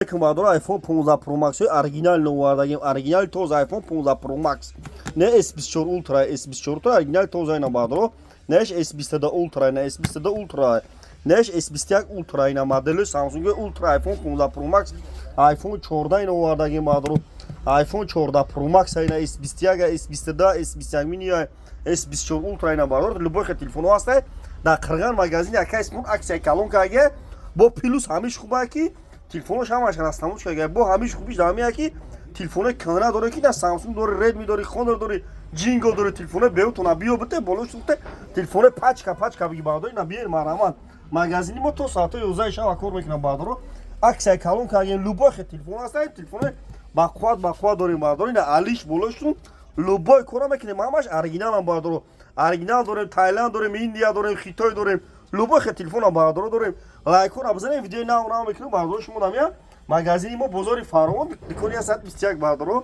Алейкум, бародаро. iPhone 15 Pro Max оригинал овардагим, оригинал тоза iPhone 15 Pro Max. Не S24 Ultra, S24 Ultra оригинал тоза ина, бародаро. Неш S22 Ultra, на S22 Ultra. Неш S21 Ultra, ина модели Samsung Ultra iPhone 15 Pro Max, iPhone 14 ина овардагим, бародаро. iPhone 14 Pro Max ина S21, S22, S21 mini, S24 Ultra ина, бародаро. Любой хел телефонҳо ҳаста дар Қирған магазини акай Исмон. Аксия калон карге, бо плюс ҳамиш хуба ки телефонош ҳамаш растамош карга. Бо ҳамиш хубиш дар ҳамия ки телефонои кана дорӣ, ки на Samsung дори, Redmi дори, Honor дори, Ҷинго дори, телефонои беутона биё бите болош сухте, телефонои пачка пачка биги, бародаро. Ина биёр, марҳамат. Магазини мо то соатҳои 11 шаба кор мекунам, бародаро. Аксия калон кардем, любой хел телефон ҳаста, телефонои бақувват, бақувват дорем, бародаро. Ина алиш болошун любой кора мекунем, ҳамаш оригиналам, бародаро. Оригинал дорем, Таиланд дорем, Индия дорем, Хитой дорем, любой хел телефонам, бародаро, дорем. Лайкора бизанем, видеои нав нав мекунем, бародаро. Шумо намия магазини мо бозори Фаровон, дукони 121, бародаро.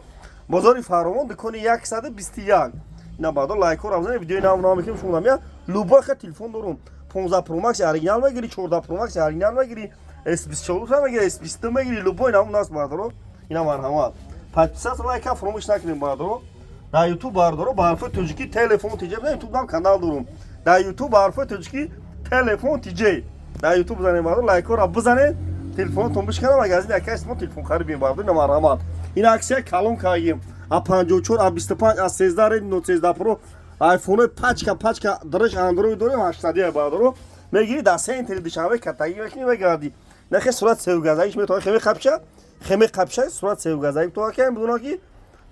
Бозори Фаровон, дукони 121 ина, бародаро. Лайкора бизанем, видеои нав нав мекунем. Шумо намия любой хел телефон дорум. 15 Pro Max оригинал мегири, 14 Pro Max оригинал мегири, S24 Ultra мегири, S22 мегири, любой нам наст, бародаро. Ина марҳамат, подписаться, лайка фаромӯш накунем, бародаро. Дар Ютуб, бародаро, ба ҳарфои тоҷикӣ Телефон ТЖ. Ютуб ам канал дорум. Дар Ютуб ба ҳарфои тоҷикӣ Телефон ТЖ дар Ютуб бизанем, бародаро. Лайкҳоро бизанед, телефонотон бишкана, магазини акай мо телефон харибем, бародаро. Ина марҳамат, ин аксия калон кардем. А 54, а 25, а 13, Redmi Note 13 Pro, айфонои пачка пачка дараш Андроид дорем, 800, бародаро. Мегири, дар центри Душанбе катагӣ мекунӣ, мегардӣ. Нахе сурат севгазагиш метавон, хеме қапша, хеме қапша, сурат севгазагӣ то акам бидуна ки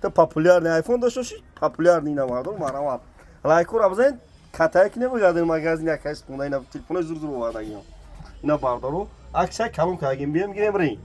ту популярный айфон дошта бошӣ, популярный. Ина, бародаро, марҳамат, лайкҳоро бизанед, катая ки намегардем. Магазини акай спонда ина телефонои зур зур овардагиам. Ина, бародаро, аксия калон кардагим, бием, гирем, рем.